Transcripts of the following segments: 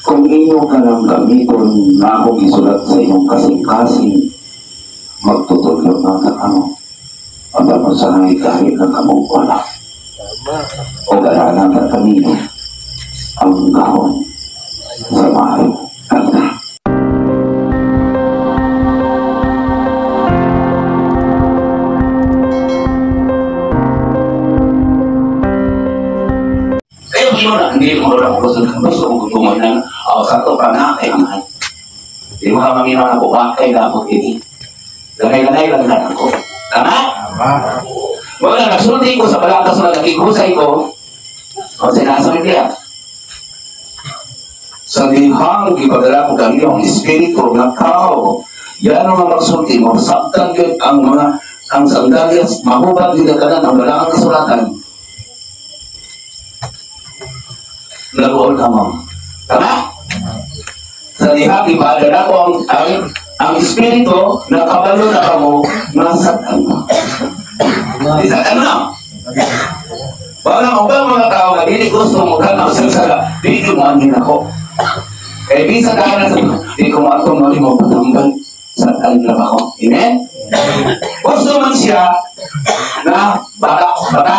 Kung inyo ka lang gamiton na akong isulat sa inyong kasing-kasing, magtutudlo na sa ano, ang masahay kahit na kamong wala. O gana na kanino ang gahon sa mahal kanta. Kaya mo na, hindi mo na ako sa gusto kong gutuman na sa ito pa na kay amahan. Di mo ka maminaw na ko, kay gabot ini. Ganay-ganay lang na ako. Tama? Tama. Wala, nagsulti ko sa balakas na nagigusay ko. O sinasa Biblia. Sa dihang ipadala ko kanyo ang espiritu nga tao. Yan ang mga magsulti mo. Sabtan yun ang mga ang sandalyas, mahubad din na kanan ang wala ang kasulatan. Naguol ka mo. Tama? Sa dihang ipadala ko ang espiritu na kabalo na kamo nga saktan mo. Isa ka na. Wala mo ba mga tao nga dili gusto mo ka na sa dili mo ang ginako. Kay bisa ka na sa di ko mo atong mo patambal sa kanila ako. Amen? Gusto man siya na bata bata.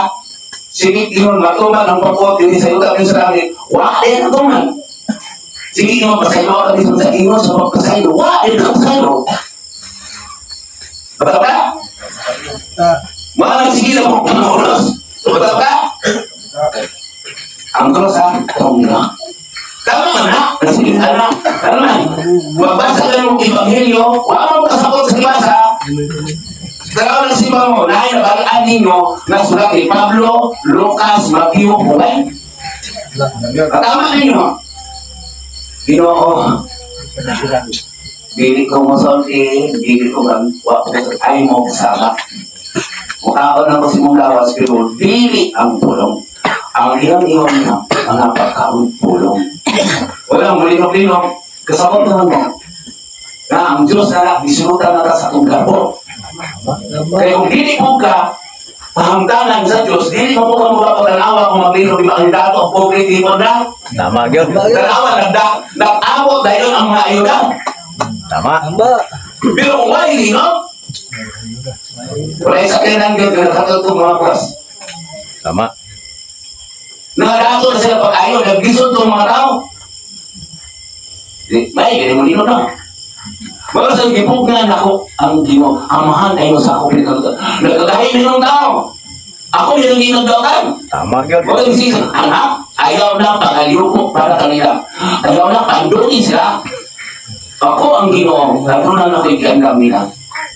Sige ingon matuman ang pagkuot dinhi sa yuta sa langit. Wa din matuman. Sige ingon pasaylo ka bisan sa ingon sa pagpasaylo. Wa din ka pasaylo. Bata ba? Mga sige na po ang oras. Bata ba? Ang cross ha? Tong na. Tama man ha? Sige na. Tama man. Magbasa ka ng Ebanghelyo, wala mo kasabot sa ibasa. Tara ng simba mo, naay na balaan ninyo na sulat ni Pablo, Lucas, Mateo, Juan. Tama ninyo. Ginoo, dili ko mosulti, dili ko gan, wa ko ay mo kasama. Mukhaon ako si mong lawas, pero dili ang pulong. Ang iyang ingon na, mga pagkaon pulong. Walang mulinok-linok, kasabot naman mo. Na ang Diyos na bisulutan na ta sa atong garbo. Kaya kung dili mo ka, pahamtanan sa Diyos, dili mo ka mapapatanawa kung maglino, di ba ang dato ang pobre, di mo na? Tama, gyud. Tanawa, nag-abot dahil ang mga ayuda. Tama. Pero kung wala, hindi, no? Wala sa kailan gyud nga nakatugtog mga kuras. Tama. Nangadato na sila pag-ayo, naglisod tong mga tao. Di, may, ganyan mo nino na. Wala sa gipugnan ako ang Ginoo, amahan kayo sa ako pinagkatutan. Nagkagahi na ng tao. Ako yung ginagdatan. Tama gyud. Wala yung season. Anak, ayaw na pangaliw para kanila. Ayaw na pandungin sila. Ako ang Ginoo. Nagrunan ako yung giangam nila.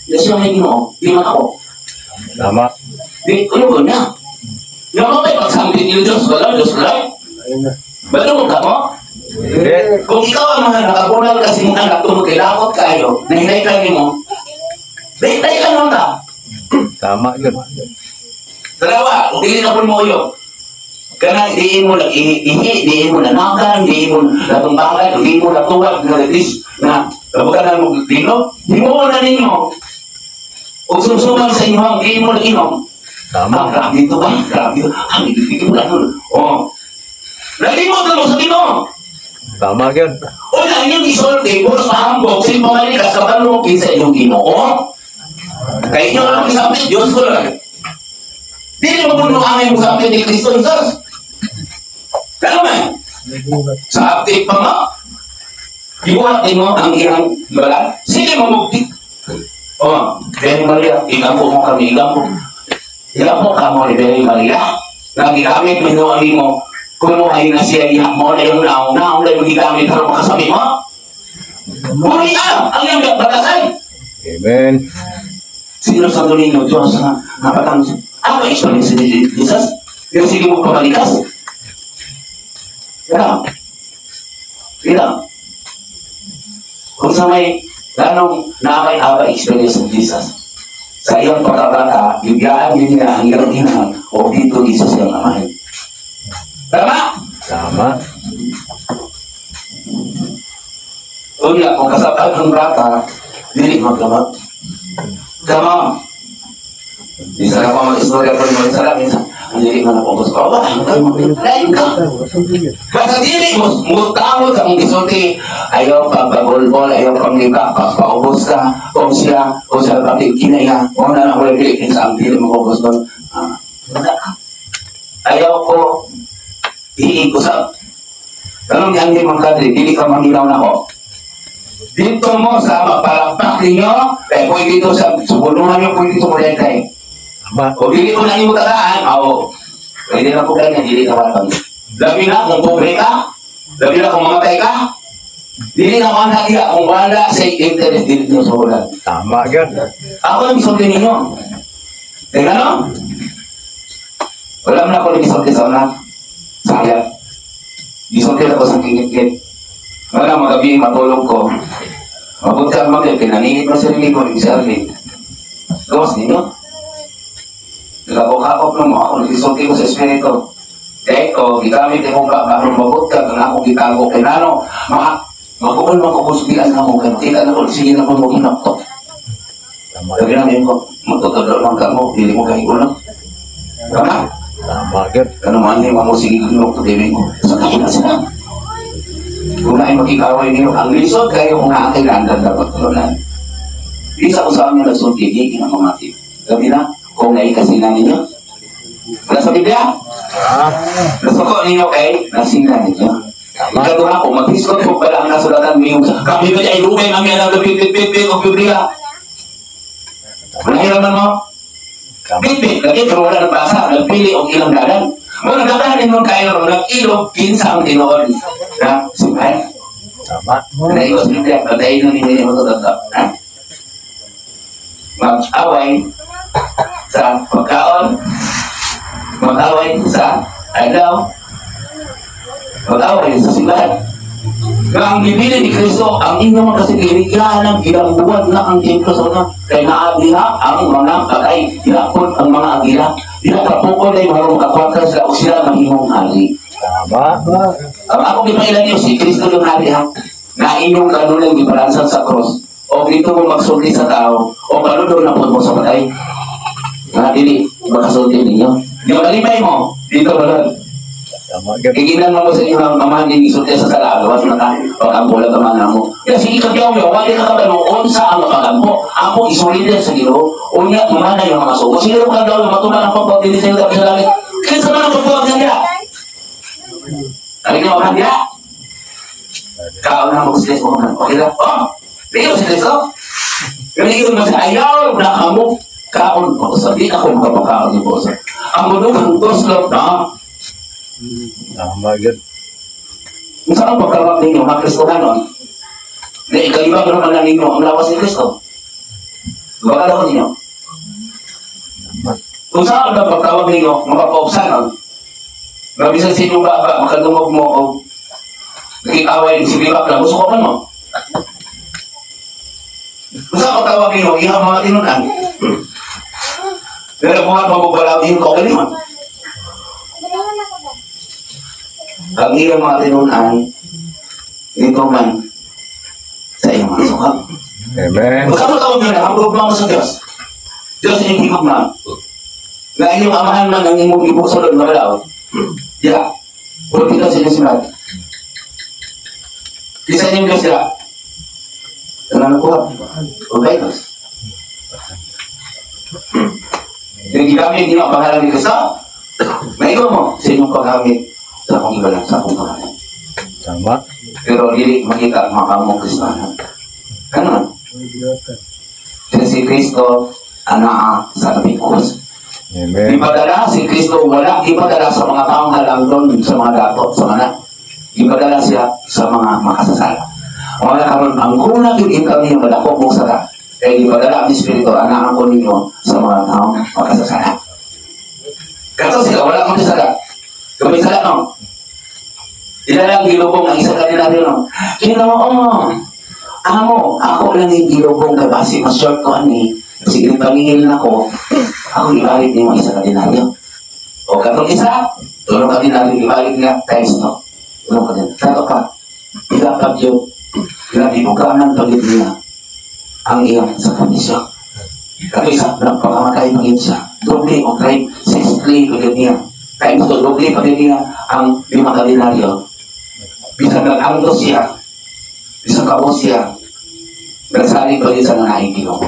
Kasi ang Ginoo, di man ako. Tama. Di, ano ba na? Nga mo may pagsambit yung Diyos, wala, Diyos, wala. Ba't mo ka mo? Hindi. Kung ikaw ang mga nakagunal kasi mong anak, tungkol kay lakot kayo, nahinay ka nimo, di, dahil ka naman ka. Tama gyud. Dalawa, kung dili na po mo yun, kanang diin mo lang ihi, diin mo nanakan, diin mo natumbangan, diin mo natuwag, na at least, na, kabukan na mo dino, himuon na ninyo. O sumsuman sa inyo, ang diin mo na inom. Tama. Ah, grabe ito ba? Grabe ito. Ah, hindi mo lang. Oh. Nalimot na mo sa Ginoo. Tama gyud. Una, inyong isulti, puros mahambog, sa inyong pamalikas, kabalo mo kinsa inyong Ginoo. Kaya inyo lang isapit, Diyos ko lang. Dili mo puno ang inyong sapit ni Kristo Jesus. Kano man? Sa aptik pa mo, ibuhat mo ang iyang balat. Sige mo mugti. Oh, Mary Maria, igampo mo kami, igampo. Igampo ka mo ni Mary Maria. Nang gigamit mo ang imo, kung mo ay nasiya iha mo na yung naong naong na yung gigamit para makasabi mo. Muli ka! Ang iyong batasan! Amen. Sino sa Domingo, Diyos na napatang ako experience ni Jesus? Yung sige mo pamalikas? Wala. Wala. Kung sa may ganong naamay aba experience ni Jesus, sa iyong pagkabata, biglaan din niya ang iyong ina o dito Jesus siyang amahin. Tama? Tama. Unya, kung kasabaan ng bata, dili magkamot. Tama. Isa na pa mag-istorya ko ng isa lang. Isa. Dili man ako gusto. Oh, lain ka. Basta dili mo mutawod sa akong gisulti, ayaw pa pagulbol, ayaw pang liba, paubos ka, kung siya, kung siya pati kinaya, o na lang wala dili, kinsa ang dili mo gusto. Ah, wala ka. Ayaw ko, iig usap. Ganun ang di mga kadri, dili ka mangilaw na ko. Dito mo sa mapalakpak ninyo, kaya pwede dito sa subulungan nyo, pwede dito mo kay. Tama. O dili ko na nimo tagaan, o pwede na po ganyan, dili ka watang. Labi na kung pobre ka, labi na kung mamatay ka, dili na man diya kung wala sa interest dili nyo sa ulan. Tama gyud. Ako lang gisulti ninyo. Teka no? Wala man ako gisulti sa una. Sayang. Gisulti ako sa kingit-kit. Wala magabi matulog ko. Mabuti ang mga kinanihit mo sa rinig ko ni Charlie. Gawas ninyo. Nagkakop na mo ako, nagisulti ko sa espiritu. Dahil ko, gigamit ko ka, karon mabot ka, kang ako gitago kay nano. Maka, maguol man ko kusbian ka mo, kay makita na ko, sige na ko mo hinakto. Tama. Lagi na ko, magtutudlo lang ka mo, dili mo kahigulo. Tama? Tama gyud. Kano man ni mo sige hinok to ko. Sa kaya na sila. Kung na ay makikaway niyo, ang lisod kayo kung naakay na ang dapat tulunan. Di sa usahan niyo nagsulti, di kinamamati. Gabi na, kung naikasina ninyo. Wala sa Biblia? Ah, Nasuko ninyo kay nasina ninyo. Tama. Ikaduha ko, maghiskot ko pala ang kasulatan niyo. Kami ba ay lugay namin ang bit-bit-bit o Biblia. Wala hiraman mo? Tama. Bit-bit, lagi pero wala nagbasa, nagpili og ilang dalan. Mo nagdadahan nun kayo ron, nag-ilog kinsa ang tinuod na simbahan. Tama. Naigo sa Biblia, patayin na ninyo mo ito. Ha? Mag-away sa pagkaon, mag-away sa adlaw, mag-away sa simbahan. Nga ang bibili ni Kristo, ang inyong mga kasigiligan ang ilang buwan na ang templo sa una. Kay naa diha ang mga patay, dilakon ang mga agila. Diha kapukol ay marong kakwatra sila o sila mahimong hari. Tama. Ang akong gipailan niyo, si Kristo yung hari ha, na inyong kanunay gibalansan sa cross. O dito mo magsulti sa tao, o kanudo na po mo sa patay. Nga dili, makasulti ninyo. Di malipay mo, dito ba doon? Tama gyud. Kiginan mo sa inyo ang amahan din isulti sa sala, gawas na ka, o ang bola ka man mo. Ya, sige ka biyaw yaw, wali ka kabalo, unsa ang makagampo, ako isurrender sa Ginoo, unya mamana yung mga sugo. Sige ka daw, matuman ang pagpag din sa iyo sa langit. Kinsa man ang pagpag niya? Ay, ikaw ang niya. Kaon na mo sila mo man. Okay lang. Oh, dito si Kristo. Ganito mo sa ayaw na kamo kaon po sa di ako makapakaon ni po sa. Ang mundo tuslop na. Tama gyud. Kung saan ang pagkawag ninyo, mga Kristohanon, na ikalima naman na ninyo ang lawas ni Kristo. Bakala ko ninyo. Kung saan ang pagtawag ninyo, mga paubsanon, nga bisan sa inyong baba, makadungog mo o nakikaway si Bibak lang, gusto ko man mo. Kung saan ang pagtawag ninyo, ihang mga tinunan. Pero kung nga magbabalaw din ko, okay naman. Ang iyang mga tinunan, dito man sa iyong mga sukab. Amen. Kung saan tawag nyo na, ang gugma mo sa Diyos. Diyos inyong higugma. Na inyong amahan man ang inyong ibusulod na balaw. Ya. Puro kita sa inyong simad. Isa inyong Diyos ya. Tanan ko. Okay. Yung gigamit niyo ang pangalan ni Kristo, maigo mo sa inyong paggamit sa akong ibalang sa akong pangalan. Tama. Pero dili makita ang mga kamong Kristiyano. Ganun. Kasi si Kristo anaa sa labing krus. Amen. Ipadala si Kristo wala ipadala sa mga taong halangdon sa mga dato sa mga ipadala siya sa mga makasasala. Wala karon ang kuna gyud ikaw niyo madako mo sala. Kay ipadala ang Espiritu anaa ko ninyo sa mga taong makasasala. Kato sila wala mo sala. Kamay sala no. Ila lang gilubong ang isa kanila no. Ginoo, amo, ako lang yung gilubong kay basi mas short ko ani. Sige, pangingil na ko. Ako ibalik niyo ang isa ka denaryo. O katong isa, tulong ka denaryo, ibalik niya times no. Tulong ka denaryo. Kato pa, ila pag yun, grabe mo, kaman pag yun niya ang iyang sakripisyo. Kato isa, nagpakamatay pag yun siya. Doble o 5, 6. Costly pa gyud niya. Times to, doble pa gyud niya ang 5 ka denaryo. Bisan nag-angtos siya, bisan kabos siya, nagsalig pa din sa nangaing Ginoo.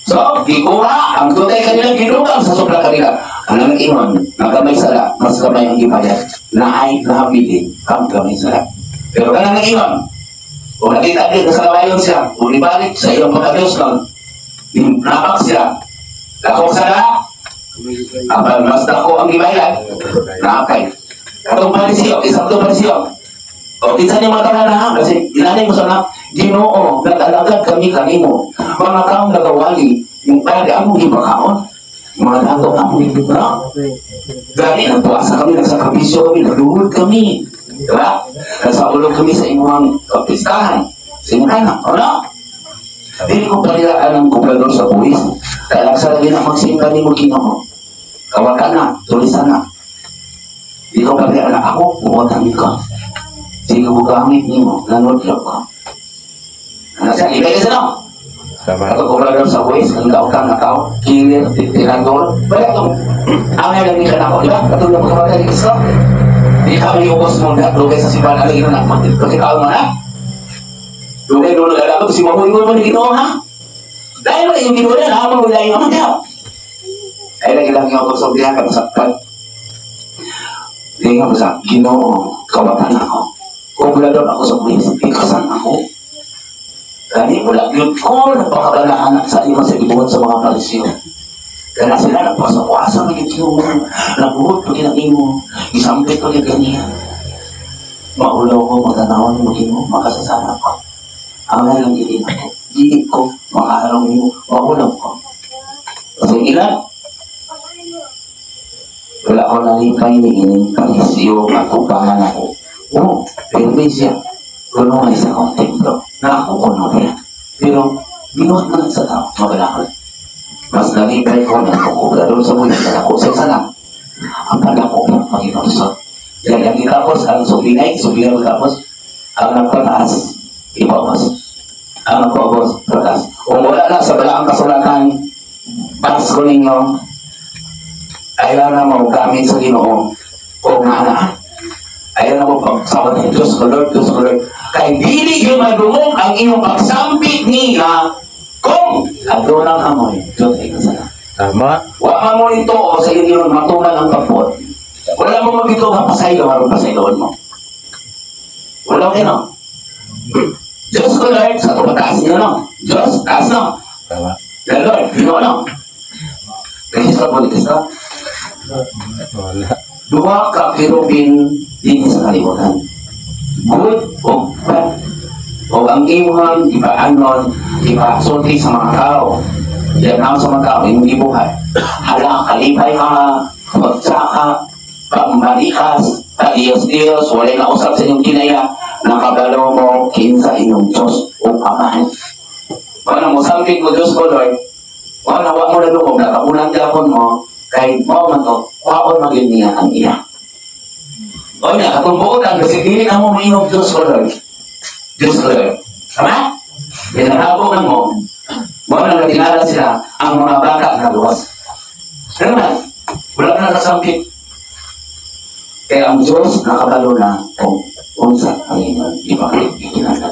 So, gikuha ang tutay kanila, gidugang sa sobra kanila. Ang nag-ingon, nga gamay sala, mas gamay ang gibayad. Naay nahabilin, kang gamay sala. Pero kanang nag-ingon, kung nakita din, nasa lawayon siya, kung ibalik sa iyong pagka-Diyos nun, napak siya, dakong sala, apan mas dako ang gibayad, naakay. Katong Pariseo, isang to Pariseo. O, kinsa ni mga tanan ha? Kasi inanay mo sa mga Ginoo, nag-alagad kami kanimo. Mga taong nagawali, yung kaya among gibakaon. Mga dato among gibakaon. Gani, nagpuasa kami, nagsakripisyo kami, nagduhod kami. Diba? Nasaulog kami sa imuhang kapistahan. Sa imong anak, ano? Dili ko palilaan ang kobrador sa buwis. Kaya lang sa lagi na magsimba nimo, Ginoo. Kawakan na, tulisan na. Di ko palilaan ako, buotan ko. Sige ko gamit nimo, nanudlok ko. Ano siya? Ibig sa no? Tama. Ato kobrador sa buwis, ang gautang na tao, killer, tirador. Baya itong, angay lang ni ka nako, di ba? Katulad mo kamatay ni Kristo. Di ka may ubos mo na, dugay sa simbahan, ano yun na, pagkikaon mo na. Dugay doon nag-alabag, si Mahoy mo ni Ginoo, ha? Dahil mo yung Ginoo na, naman wala yung mga. Ay, lagi lang yung ako sa diha, kapasakpan. Di nga ba sa Ginoo, kawatan ako. Kobrador ako sa buwis, ikasan ako. Gani wala yun ko, napakabalaan sa iyo sa gibuhat sa mga Pariseo. Kaya sila nagpasa-wasa pa gyud mo, nabuhot pa gyud ang imo, isampit pa gyud kaniya. Maulaw ko, matanawon mo Ginoo, makasasala ko. Ang lang gyud ako, dili ko makaharong nimo, maulaw ko. Kasi ilan? Wala ko nalipay ni ining Pariseo matubangan ako. Oo, pero siya. Kuno ay sa akong templo. Nakakukuno niya. Pero, binuhat man sa tao, mabalakot. Mas nalipay ko na kukubrador sa buhay sa ako sa sana. Ang padako mo, makinusot. Yan ang gitapos, ang subinay, subinay tapos, ang nagpataas, ipaubos. Ang nagpaubos, pataas. Kung wala na sa balaang kasulatan, Pasko ninyo, ayaw na mo gamit sa Ginoo kung nga ayaw na mo pagsawat ng Diyos ko Lord, Diyos ko Lord. Kay dili yung madungog ang inyong pagsampit niya kung adunang kamoy, Diyos ay kasala. Tama. Wa man mo nito o sa inyo matuman ang pagbuot. Wala mo mabito nga pasaylo, aron pasayloon mo. Wala ko no. Diyos ko Lord, sa tumataas niyo no. Diyos, taas no. Tama. The Lord, Ginoo no. Register po ni Kristo. Wala. Duha ka kerubin dinhi sa kalibutan. Good o bad. O ang imuhang ipaanon, ipasulti sa mga tao. Yan ang sa mga tao, imong gibuhat. Hala, kalipay ka, magsaka, pambalikas, kadiyos-diyos, walay nausap sa inyong kinaya, nakabalo mo kinsa inyong Diyos o Amahan. Wala mo sampit mo Diyos ko, Lord, wala wa mo na nakaunang gyapon mo, kay mo man to, kwaon magyud niya ang iya. O niya, katong buotan, kasi dili na mo mainog Diyos ko, Lord. Diyos ko, Lord. Tama? Pinahabo na mo, mo na natinala sila ang mga bata na luwas. Ano man? Wala na nakasampit. Kaya ang Diyos nakabalo na kung unsa ang inyong ipakikilala.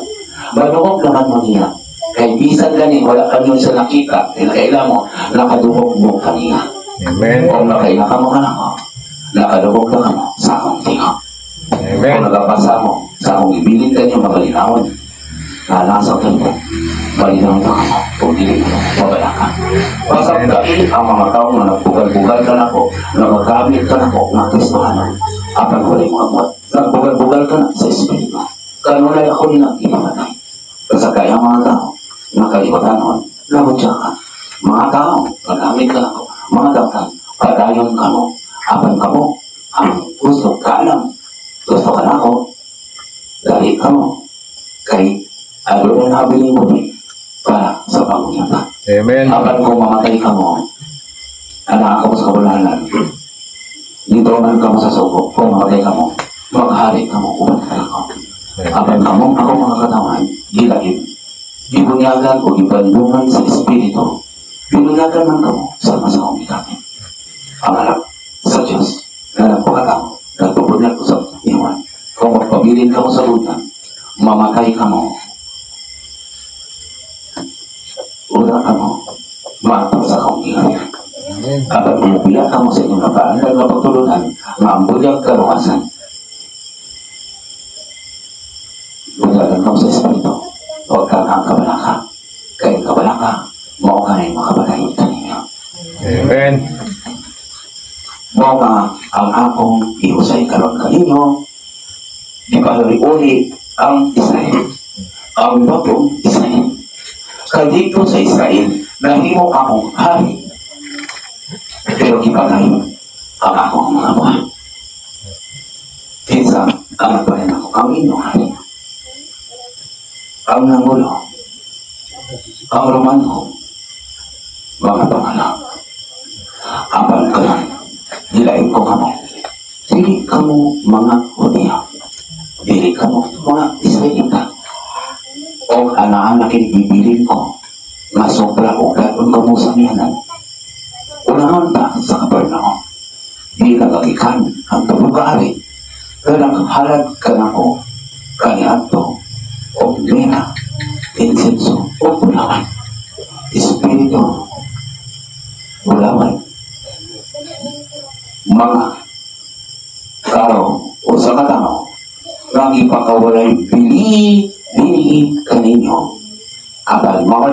Maluhog naman mo niya. Kay bisan gani wala kanyo siya nakita, pinakaila mo, nakadungog mo kaniya. Amen. Kung nakaila ka mo ka na ko, nakadungog na ka mo sa akong tingo. Kung Amen. nagapasa mo, sa akong ibilin kanyo magalinawon. Nalasa ka mo, malinawon ka mo, kung dili mo, mabala ka. Pasagdain ang mga tao nga nagbugal-bugal ka na ko, nagagamit ka na ko, nga Kristohano, apan walay mga buhat. Nagbugal-bugal ka na sa Espiritu. Kanunay ako nila ipapatay. Basta kaya mga tao, nakaliwatanon, nabutya ka. Mga tao, nagamit ka na ko, mga daktan, padayon ka mo, apan ka mo, ang gusto ka alam, gusto ka na ako, dali ka mo, kay ano na nabiling mo para sa pangyata. Amen. Apan kung mamatay ka mo, anak ka mo sa kabulanan, dito man ka mo sa suko, kung mamatay ka mo, maghari ka mo, uban ka ako. Apan ka mo, ako mga katawan, gilagid. Gibunyagan o gibandungan sa Espiritu, binunyagan man ka mo sa masakong ikapit. Ang anak. Pabilin kamo sa buntag, mamatay kamo. Ura kamo, maatang sa akong gingharian. Amen. Kapag umubiya kamo sa inyong napaandang nga pagtulunan, nga ang bunyag kaluwasan. Bulagan kamo sa Espiritu, huwag kang ang kabalaka. Kaya ang kabalaka, mao ka na yung makabatay kaninyo. Amen. Mao nga ang akong ihusay karon kaninyo, ipahuli-uli ang Israel, ang bagong Israel. Kay dito sa Israel, nahimo akong hari, pero gipatay ang akong mga buhat. Kinsa ang nagparin ako, ang inyong hari, ang nangulo, ang Romano, mga pangalan. Apan karon, gilain ko kamo. Dili kamo mga Hudiyo. Dili kamo mga Israelita. O anaa kini gibilin ko nga sobra og gadon kamo sa amihanan. Unahan pa sa Capernaum. Di nagagikan ang tulo ka hari. Kanang halad kanako kaniadto og mira, insenso o bulawan. Espiritu, bulawan. Mga tao o sa katao nga gipakawalay bili dinhi kaninyo apan mao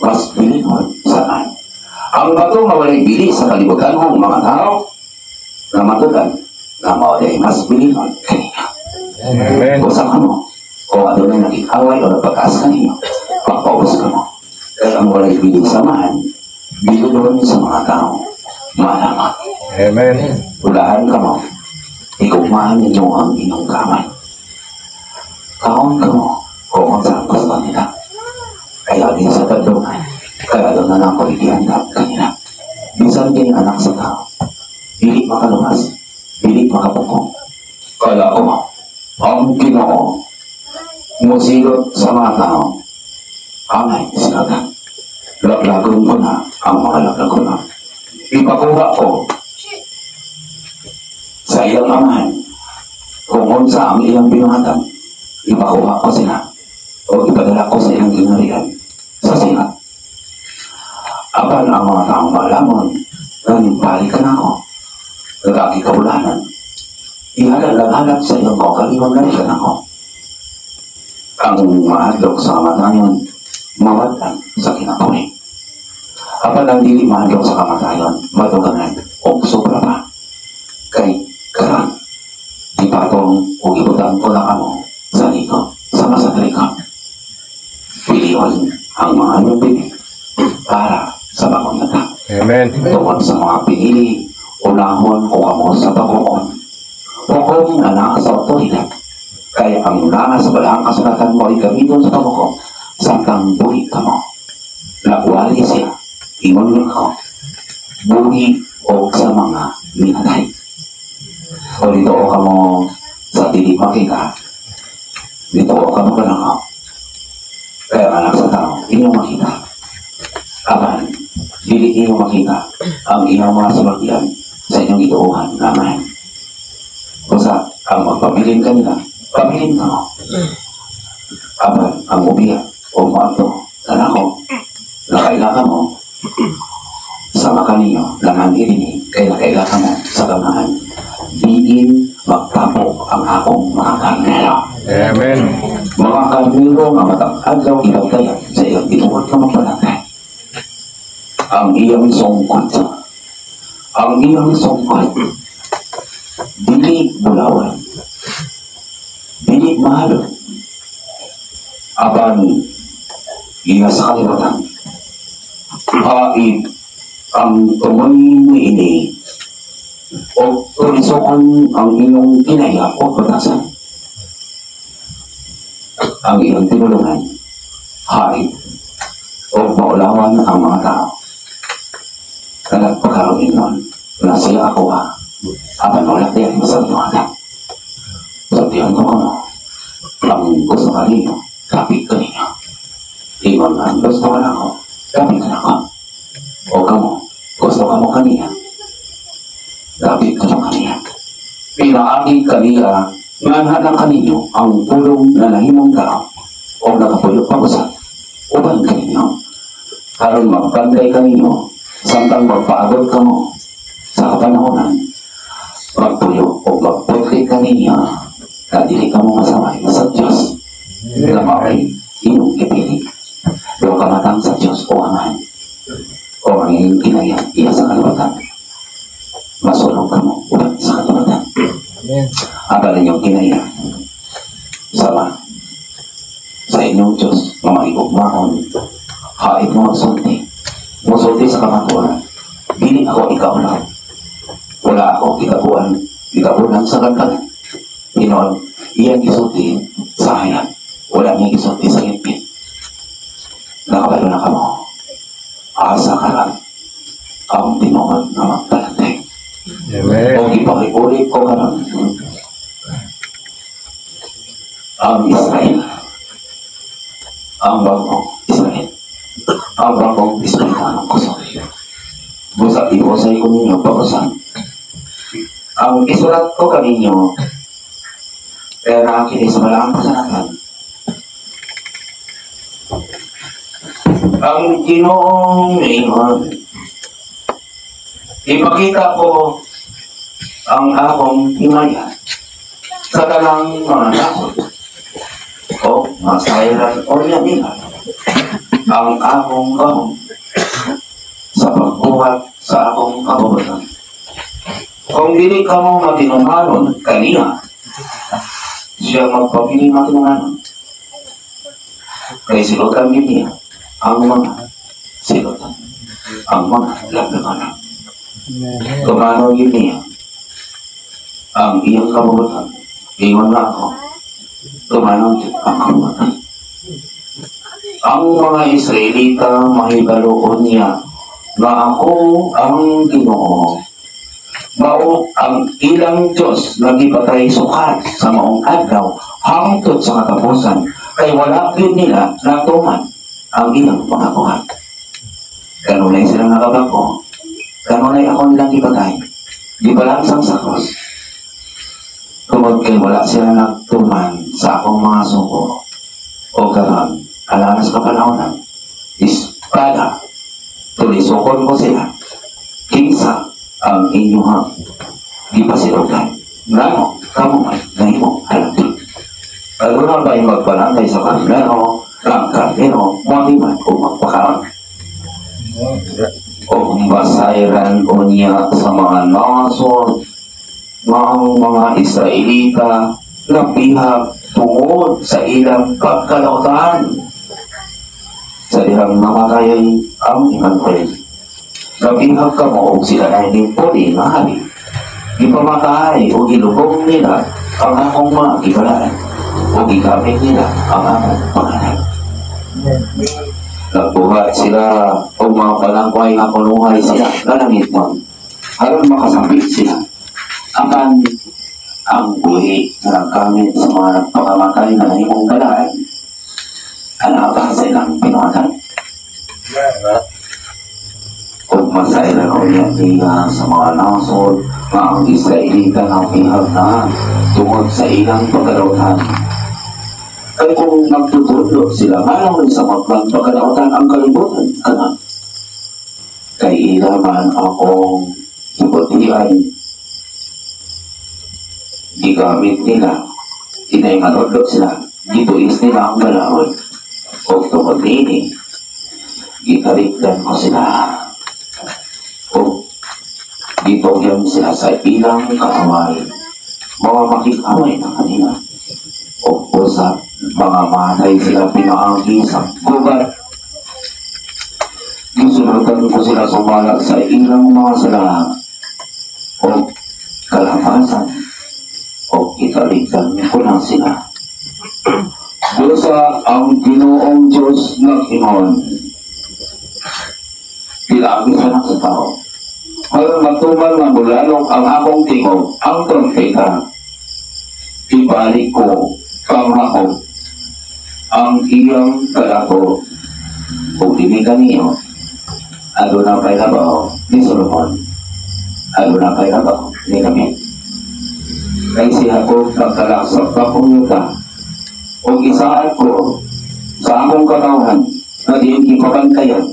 mas bilingon sa tanan. Ang bato nga walay bili sa kalibutan ng mga tao nga matudan nga mao mas bilingon kaninyo. Amen. Usa kamo o adunay nakikaway o nagpataas kaninyo, pagpaubos kamo. Kaya ang walay bili sa amahan, bililon sa mga tao. Malaman. Amen. Ulahan kamo, higugmahan ninyo ang inyong kamay. Kaon kamo, kung unsa ang gusto nila. Kaya din sa kadlungan, kaya doon na lang ko igihandap kanila. Bisan kini anak sa tao, dili makaluwas, dili makapukong. Kaya ko, ang Ginoo musilot sa mga tao, angay sila. Laglagon ko na ang mga laglagon na. Ipakuha ko sa ilang amahan kung unsa ang ilang binuhatan, ipakuha ko sila o ipadala ko sa ilang gingharian sa sila. Apan ang mga taong maalamon, nanibalik ka na ako, nagagi kaulanan, ihalal-halap sa iyong kaugalingon na rin ako. Ang mahadlok sa kamatayon, mawad-an sa kinabuhi. Apan ang dili mahadlok sa kamatayon, madugangan og sobra pa. Kay karon, ipatong o ibutang ko na kamo sa liko, sama sa talikod. Pilion ang mga bibig para sa bagong yata. Amen. Tungod sa mga pinili, unahon ko kamo sa paghukom. Hukom nga naa sa otoridad. Kaya ang naa sa balahang kasulatan mo ay gamiton sa paghukom samtang buhi kamo. Nagwali siya, ingon ko, buhi o sa mga minatay. O dito o kamo sa dili makita, dito o kamo kanako. Kaya ang anak sa tao, inyong makita. Apan, dili inyong makita ang inyong mga sulatian sa inyong ituuhan naman. Usa, ang magpabilin kanila, pabilin kamo. Apan, ang ubiya o moadto kanako, nakaila kamo sa makaninyo, langan irini, kay nakaila kamo sa gamahan. Diin magtapok ang akong mga karnero. Amen. Mga karnero nga matag adlaw ibantayan sa iyang tinuod nga magbalantay. Ang iyang sungkot, ang iyang sungkot, dili bulawan, dili mahalo, apan iya sa kaliwatan. Hait ang tumoy niini o tulisokon ang inyong kinaya o batasan. Ang iyong tinulungan, hait o maulawan ang mga tao. Na nagpakaroon nun na siya ako ha, apan wala tayo sa liwanag. Sabihan ko kamo, ang gusto ka ninyo, kapit ka ninyo. Ingon nga, gusto ka na ako, kapit ka na ako. O kamo, gusto ka mo kaniya, kapit ka mo kaniya. Pinaagi kaniya Nga kaninyo ang Pulong na nahimong tao o nakapuyo pag-usap uban kaninyo. Aron magpanday kaninyo samtang magpaabot kamo sa kapanahonan, magpuyo o magputli kaninyo na dili kamo masaway sa Diyos na mao'y inyong gipili. Pero kamatang sa Diyos o Amahan o ang inyong kinaya iya sa kalibutan, masulong kamo uban sa kalibutan. Amen. Apan inyong kinaya sama sa inyong Diyos nga maigugmaon, hait mo magsulti, musulti sa kamatuoran, dili ako ikaw lang, wala ako gitabuan, gitabunan sa kantan. Tinuod, iyang gisulti sa hayag, wala niya gisulti sa ngipin. Nakabalo na kamo asa karon ang tinuod nga magbalantay. Amen. O gipahiulit ko karon, ang Israel, ang bagong Israel, ang bagong Israelitanong kusog. Busa ihusay ko ninyo pag-usan. Ang isulat ko kaninyo, kaya nakakini sa malaang kasanatan. Ang Ginoong ingon, ipakita ko ang akong himaya sa tanang mga nasod o masayran o nila ang akong gahom sa pagbuhat sa akong kabubutan. Kung dili kamo matinunghanon kaniya, siya magpabili matinunghanon. Kay silutan gid niya ang mga silutan, ang mga laglagan. Tumano gid niya ang iyang kabubutan. Ingon na ako, tumanon gid ang kabubutan. Ang mga Israelita mahibaloon niya nga ako ang Ginoo. Mao ang ilang Diyos nga gipatay sukat sa maong adlaw hangtod sa katapusan, kay wala gyud nila natuman ang ilang mga buhat. Kanunay sila nakabag-o, kanunay ako nilang gipatay, gibalansang sa krus. Tungod kay wala sila nagtuman sa akong mga sugo. O karon, alanas kapanahonan, espada, tulisokon ko sila, kinsa ang inyong gipasilugan. Ngano, kamo man, nahimo halangdon. Aduna ba'y magbalantay sa karnero, ang karnero, motiman o magpakaon? O basayran o niya sa mga nasod, nga ang mga Israelita nabihag tungod sa ilang pagkalautan. Sa dihang namatay ang Emmanuel. Nabihag kamo og sila na hindi puli nga hari. Gipamatay o gilubong nila ang akong mga gibalaan o gigamit nila ang akong pangalan. Nagbuhat sila o mga balangkway nga kunuhay sila lalangit mo aron makasambit sila. Apan ang buhi na nagkamit sa mga nagpakamatay na nahimong balaan, anaba sa ilang pinuhatan. Kung masailan o niya niya sa mga nasod nga ang Israelita na bihag na tungod sa ilang pagkalautan. Kay kung nagtutudlo sila nga sa pagkalautan ang kalibutan kanan. Kay ila man akong hibutian, gigamit nila, inay manudlo sila, gibuis nila ang balaod, o tungod niini, gitalikdan ko sila, o gitugyan sila sa ilang kaaway, mga makikaway na kanila, o usap, mga matay sila pinaagi sa gubat. Gisunutan ko sila sumala sa ilang mga sala, o kalapasan, o italikdan ko na sila. Busa ang Ginoong Diyos nag-ingon, Pilaagi sa anak sa tao, aron matuman nga mulalong ang akong tingog, ang trompeta, ibalik ko kang ako ang iyang kalako, o dili kaniyo, aduna pa'y labaw ni Solomon, aduna pa'y labaw ni David. Kay si Jacob nagdala sa bag-ong yuta o gisaad ko sa akong katawhan na diin gipabantayan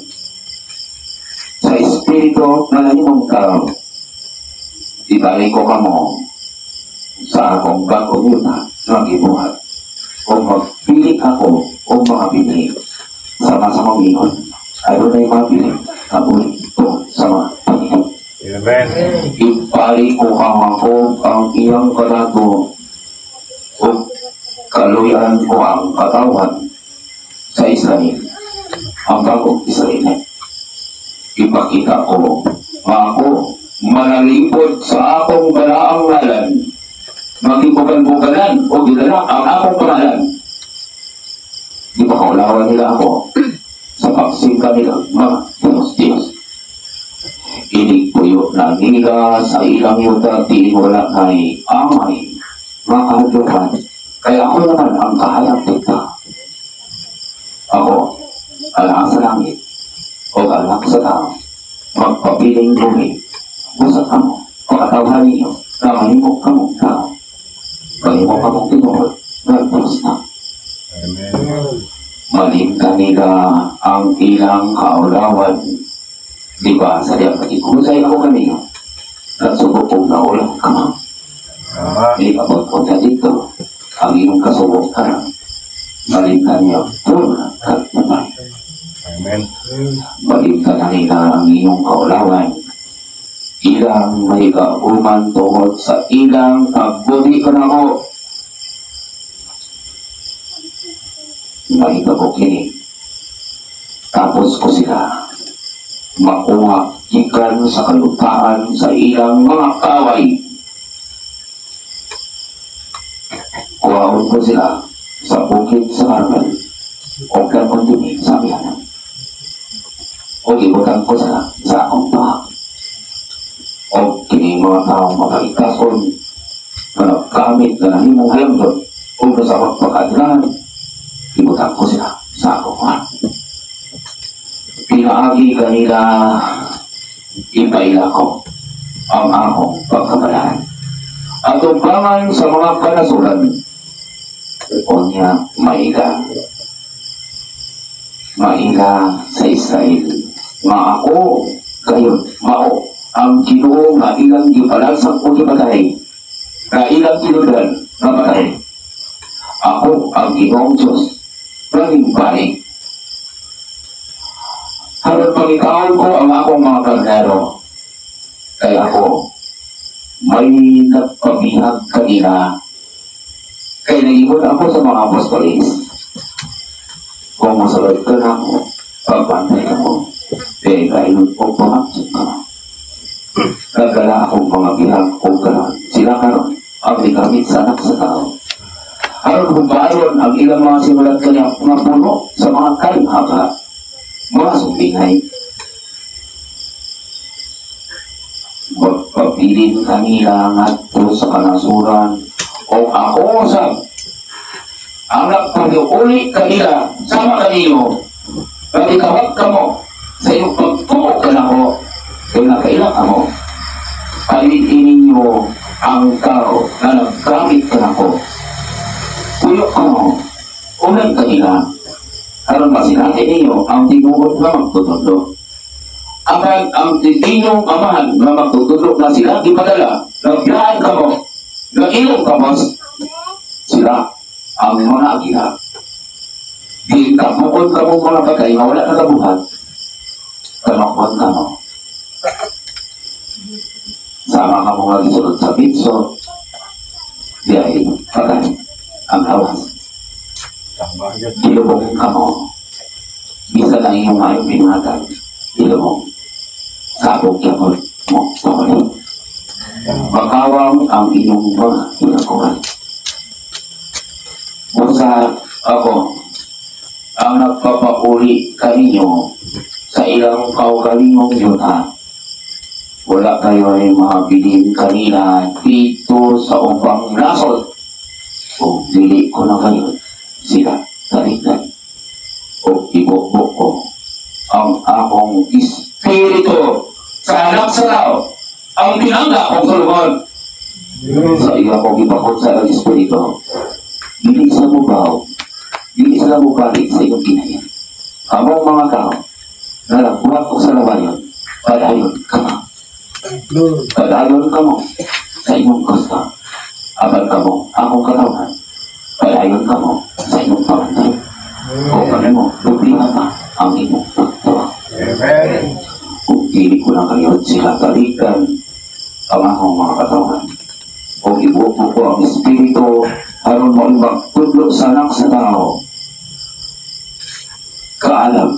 sa espiritu nga nahimong tao. Ibalik ko kamo sa akong bag-ong yuta nga gibuhat o magpili ako o mga bini sama sa mangingon adunay mga bini kabuhi to sa mga Panginoon. Amen. Ibalik ko kang Jacob ang iyang kadato o kaluyan ko ang katawhan sa Israel, ang bagong Israel. Ipakita ko nga ako manalipod sa akong balaang ngalan, magibugal-bugalan o gidala ang akong pangalan. Di ba kaulawan nila ako sa pagsingka nila mga Diyos Diyos. Inig puyo na nila sa ilang yuta di wala kay amay mga kahadlukan. Kaya ako naman ang kahayag dito. Ako, anak sa langit, o anak sa tao, magpabiling buhi, busa kamo, pakatawhan ninyo, na mahimo kamong tao. Mahimo kamong tinuod, nga Diyos na. Amen. Malimta nila ang ilang kaulawan. Di ba, sa diyang nagigusay ako kanino, nagsubok kong naulang ka. Tama. Di abot ko na dito, ang iyong kasubok ka. Malimta niyo, puro kagpapay. Amen. Malimta na nila ang iyong kaulawan. Ilang may kauman tungod sa ilang pagbuti ko na ako. May kini. Tapos ko sila makuha gikan sa kalutaan sa ilang mga kaway. Kuhaon ko sila sa bukid sa Carmel o gamon dinhi sa amihanan. O ibutang ko sila sa akong pahak. O kini mga taong makaitason na nagkamit na nahimong halamdon o sa pagpakadlahan, ibutang ko sila sa akong pahak. Pinaagi kanila, ipaila ko ang akong pagkabalaan. At umpangan sa mga kanasuran, o niya maila. Maila sa Israel. Nga ako, gayon, mao, ang Ginoo nga ilang gipalansang o gipatay, nga ilang tinudan nga patay. Ako ang Ginoong Diyos, maraming balik. Harap pangitaon ko ang akong mga karnero, kaya ako may nagpabihag kanila. Kaya naingon ako sa mga apostolis, kung masulod ka na ako, pagbantay ako, kaya kayo o pamaksod ka. Nagdala akong mga bihag o karon, sila karon, ang ikamit sa anak sa tao. Aron humbaron ang ilang mga simulat kanya mga puno sa mga kalimhaga, mga sumbingay. Magpabilin kanila ngadto sa kanasuran o ako sa ang nagpahiuli kanila sama kaninyo nagikawat kamo sa inyong pagtuo kanako kay nakaila kamo palitin ninyo ang tao na naggamit kanako puyo kamo unan kanila aron masinati ninyo ang tinuod nga magtutudlo. Apan ang inyong amahan nga magtutudlo na sila gipadala, nagbiyahan kamo, nag-ilong kamo, sila ang mga agila. Di kapukod kamo mga bagay nga wala nagabuhat, kamakon kamo. Sama kamo nga gisulod sa bitso, di ay patay ang lawas. Ilubong kamo, bisan ang inyong maayong binuhatan, ilubong. Sabog yapon mo, pamali. Makawang ang inyong mga hinakuhan. Busa ako, ang nagpapauli kaninyo sa ilang kaugalingong yuta. Wala kayo ay mabilin kanina dito sa ubang nasod. O dili ko na kayo sila talikdan. O ibubo ko ang akong espiritu sa anak sa tao, ang pinangga kong tulungan. Sa iya ko gibakot sa ilang espiritu. Dili sila mo baw, dili sila mo balik sa inyong kinayan. Kamong mga tao, na nagbuhat og sa lawayon, padayon kamo. Padayon kamo sa inyong gusto. Apan kamo, akong katawhan, padayon kamo sa inyong pamantay. O kanimo, dublihan pa ang inyong pagtuo. Amen. Kung dili ko lang kayo sila balikan ang akong mga katawan. O ibuko ko ang Espiritu aron mo magtudlo sa anak sa tao. Kaalam,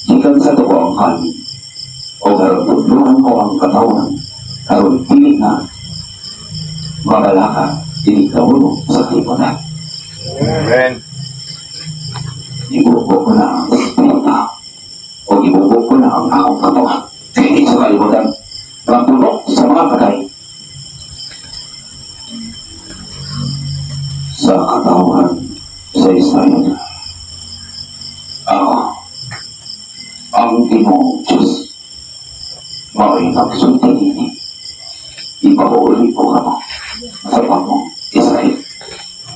gikan sa tuko ang kanin. O aron tudloan ko ang katawan, aron dili na mabalaka, dili kaulo sa kalibutan. Amen. Ibuko ko na ang Espiritu. O ibuko ko na ang akong katawan. Dili sa kalibutan, magtulok sa mga patay. Sa katawan sa Israel. Ako, ang Ginoong Diyos, mao'y nagsulti niini. Ipauli ko kamo sa pamong Israel.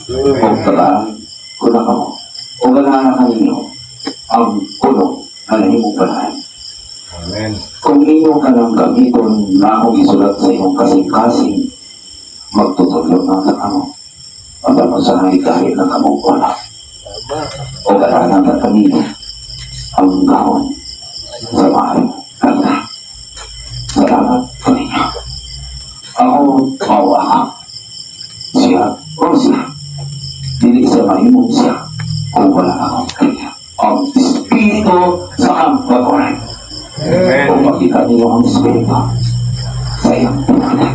O tagaan ko na kamo, o ganahan kaninyo ang puno na nahimong balahan. Amen. Kung inyo ka lang gamiton na akong isulat sa inyong kasing-kasing, magtutudlo na sa kamo. Ang usahay kahit na kamong wala. O ganahan na kanino ang gahon sa mahal kanya. Salamat kanina. Ako, mawa ka. Siya, o siya. Dili sa mahimong siya kung wala akong kanya. Ang Espiritu sa kamatuoran. Amen. Kung makita niyo ang Espiritu sa iyang pinanganak.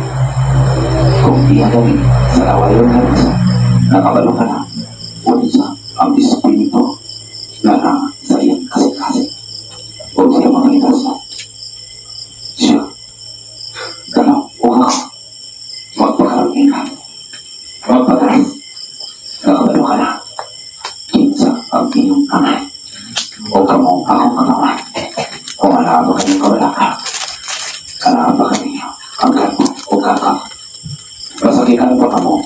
Kung iya gani sa lawayon na siya, nakabalo ka na. Unsa ang Espiritu na na sa iyang kasing-kasing. O siya makita siya. Siya. Ganaw, o ako. Magpakaroon ka. Magpakaroon. Nakabalo ka na. Kinsa ang iyong amay. O kamong akong katawan. Kung alaaba kayong kabalaka, alaaba kaninyo ang kalbo o kakaw. Masakitan pa kamo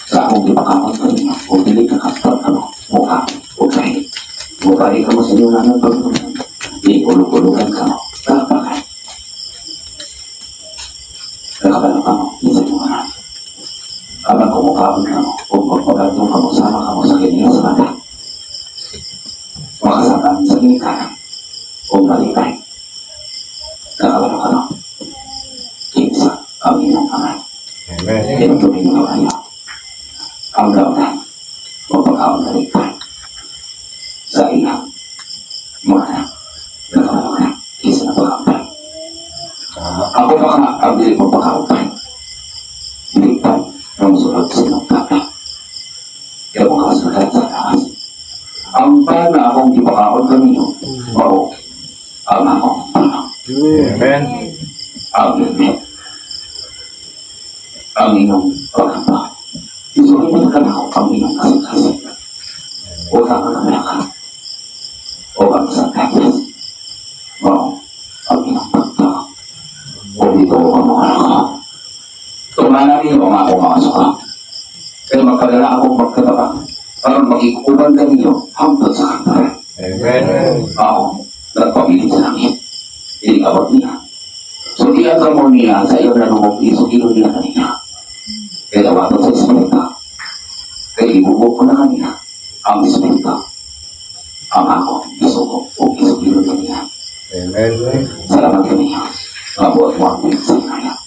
sa akong gipakaon kaninyo o dili kakapag kamo, mukha o kahit. Mukha kamo sa inyong nanang pagtulungan, di ulog-ulugan kamo, kalpakan. Nakabalo kamo, sa inyong anak. Habang kumukaon kamo, o magpagantong kamo, sama kamo sa kanya sa mata. Makasaban sa ginikanan o malipay. Nakabalo ka no? Kinsa ang inyong amay. Amen. Tinutuloy nyo kayo. Ang gawin, mapagkaon na rin sa iyang mga anak. Nakabalo ka na, kinsa na pagkaon. Tama. Ako pa ka, ang dili mo pagkaon. Lipay ng sulod sa inyong papa. Kaya mo kawas na kahit sa taas. Ang pan na akong ipakaon kanino, mao ang akong pano. Amen. Ang limit. Ang inyong pagkapa. Isulit ka na ako ang inyong kasing-kasing. O kang kamalaka. O ang sangkapas. Mao ang inyong pagtao. O dito ang mga ako. Tumana ninyo ang akong mga suka. Kaya magpadala akong magkataba. Aron makikuban kanino hangtod sa kantaran. Amen. Ako, nagpabilin sa langit. Iniabot niya. So, diyan ka mo niya sa iyong nanungog, isugilo niya kanina. Kaya dawaton sa Espiritu. Kaya ibubo ko na kanina ang Espiritu. Ang ako, isuko, o isugilo niya. Amen. Salamat kanina. Mabuhat mo ang sa inaya.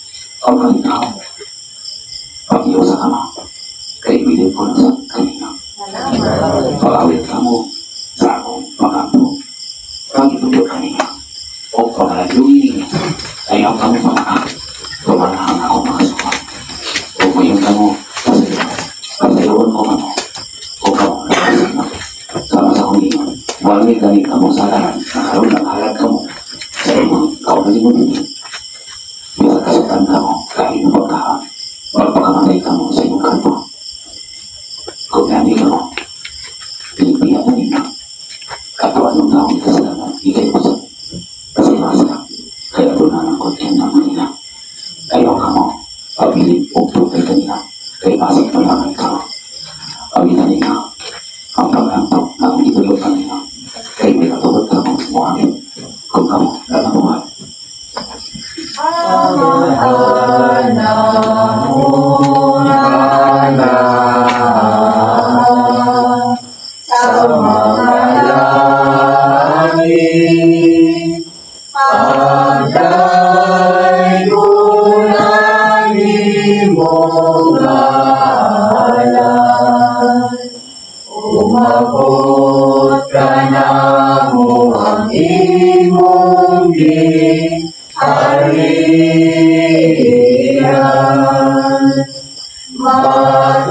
Ang kalinaw. Pag-iyo sa kama. Kaya ibilin ko na sa kanina. Pag-awit ka mo sa akong pag-ampo. Pag-itulog kanina. O pag-aluin niya. Ayaw ka mo pamaka. Tumanahan ako makasuka. O ngayon ka mo, pasayo. Pasayoon ko ka mo. O ka mo, nakasama. Sama sa kong ingon. Wala gani ka mo sa laran. Nakaroon ng halad ka mo. Sa imong kaugalingon mo din. Bisa kasutan ka mo, kahit pagkahan. Magpakamatay ka mo sa iyong kalbo. Kung nani ka mo, pilipihan na ninyo. Kato anong taong kasalanan, ikay usap. Kasi masa, kaya doon na ng konti ng Manila. Ayaw ka mo, pabilin o tutay Kay asig palangan ka. Awitan niya ang pag-antok na akong gitudlo kanina. Kay may katuod ka kung muhamid kung kamo nanabuhay. Sa mga langit, pagdaygon ang imong ngalan. Umabot kanamo ang imong gingharian. Matuman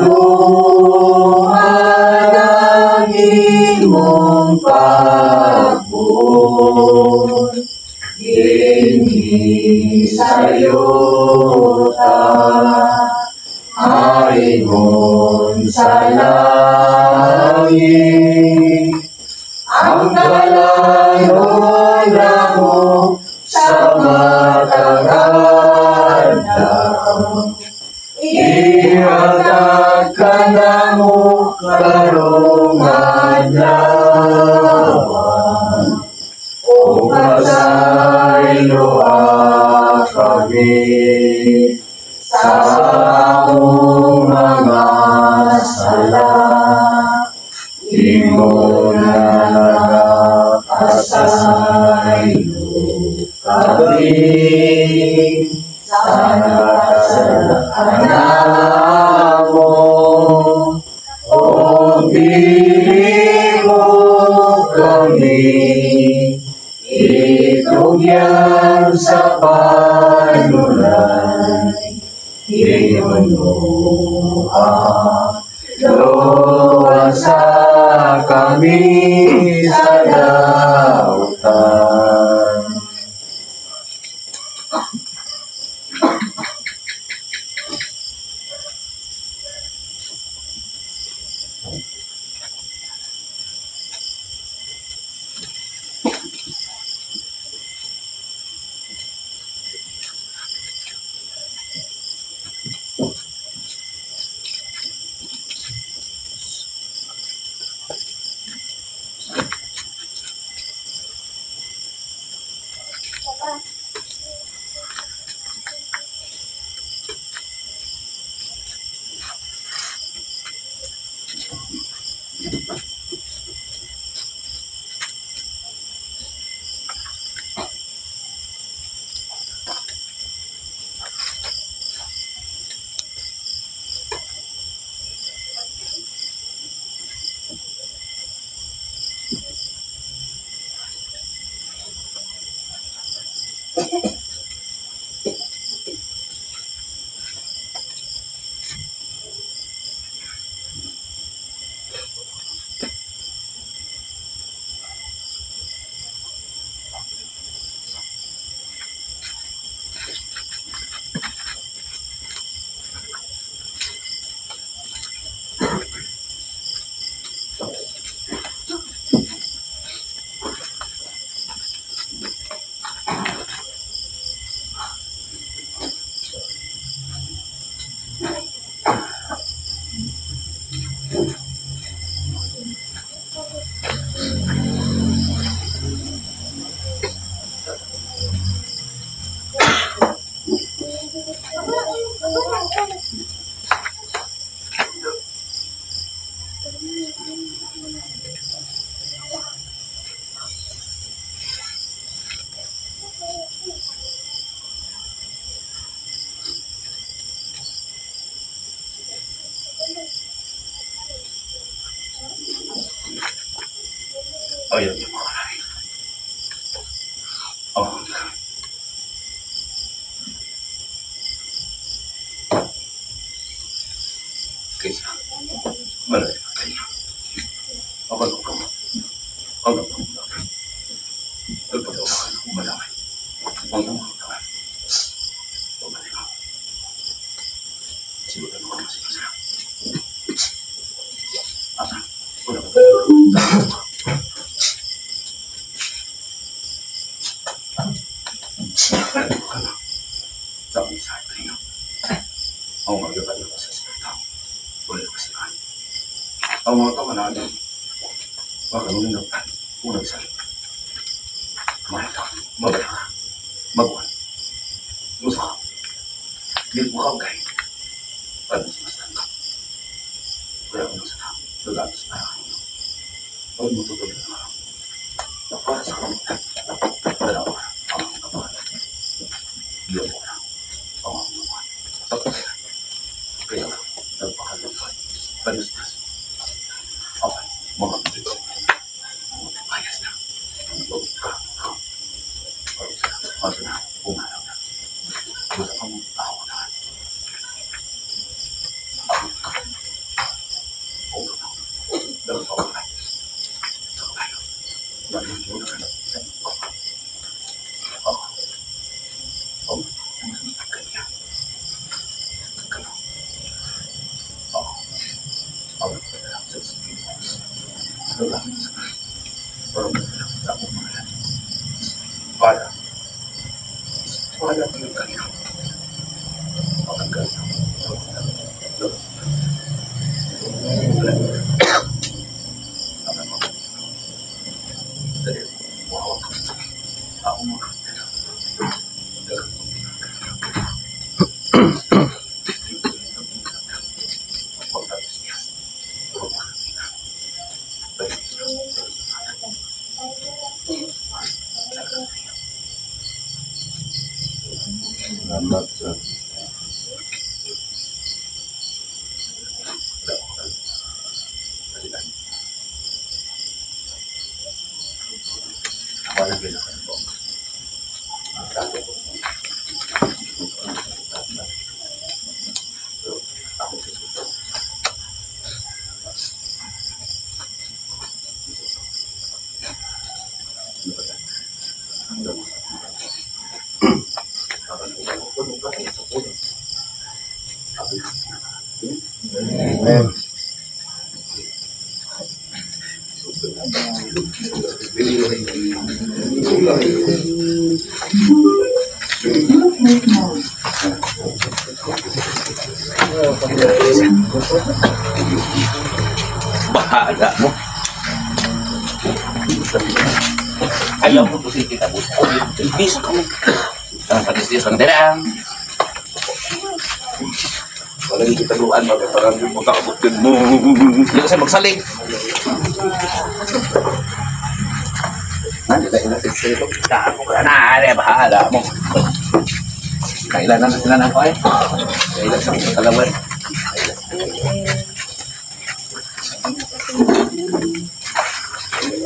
ang imong pagbuot dinhi sa yuta, ingon sa langit. Ang dalanon namo sa matag adlaw, ihatag kanamo karong adlaw. Ug pasayloa kami sa among mga sala, ingon nga nagapasaylo kami sa nagakasala kanamo. Ug dili mo kami itugyan sa panulay, Ginoo, luwasa kami sa dautan. Ayaw niyo mga kanay. Ako ka. Kaysa, malay ka kanya. Ako ko ka. Ang ang Nagpataw malaki. Ang ang kamay. Pabalik ka. Simulan mo kasi sila. Asa? Wala ka. Sa mensahe kanina. Ang mga sa Espiritu. Salamat sa Amen. Bahala mo. Ayaw mo kasi kita mo. Ibis ka mo. Ang patis-tis ang dirang. Wala yung kitaguan, parang magkakabutin mo. Hindi kasi magsalig. Bahala mo. Kailan na sila ng koy? Kailan sa mga kalawan?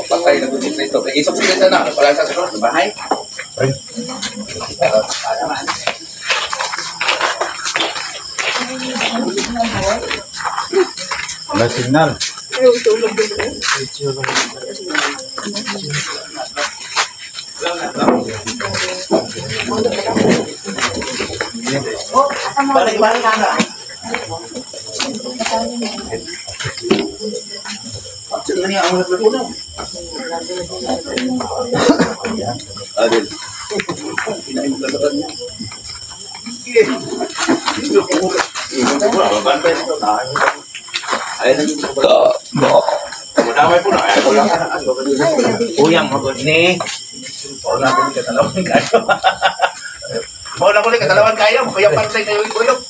Patay na gud Kristo. Isok sila na para sa sunod bahay. Ay. Wala signal. Balik-balik na. Sino niya ang nagluto? Adel. Kinain mo lalakad niya. Uyang mo ni. Wala ko ni katalawan kayo. Wala ko ni katalawan kayo. Kaya pantay kayo ikuyok.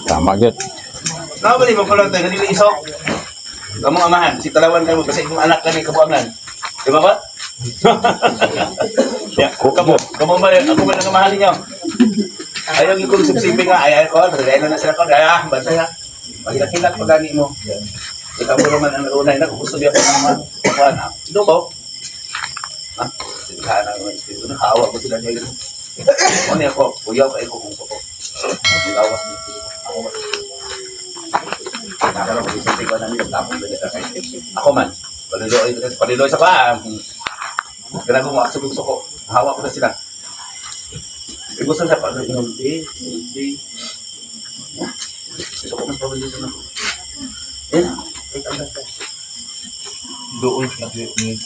Tama gyud. Nabali mo kulong tayo dili isok. Among amahan, si talawan kamo kasi imong anak kani kabuangan. Di ba ba? Ya, kamo, kamo man ako man ang amahan ninyo. Ayaw gyud kong sipsipin nga ay ko, dahil na sila ko, ah, bantay ha. Pagilak-hilak pa gani mo. Ikaw mo naman ang unay na gusto biya ko naman. Kuan, do ko. Ha? Sila na ang espiritu na hawa ko sila niya. Ano ako, kuyaw kay ko kung ko. Gawas ni ako. Nakaroon ko sa tingko namin tapos na sa ako man. Paliloy paliloy sa pa. Kailangan ko maksubog ko. Hawa ko na sila. Gusto sa pa hindi. Gusto ko mas pabili sa nako. Eh, Doon sa ni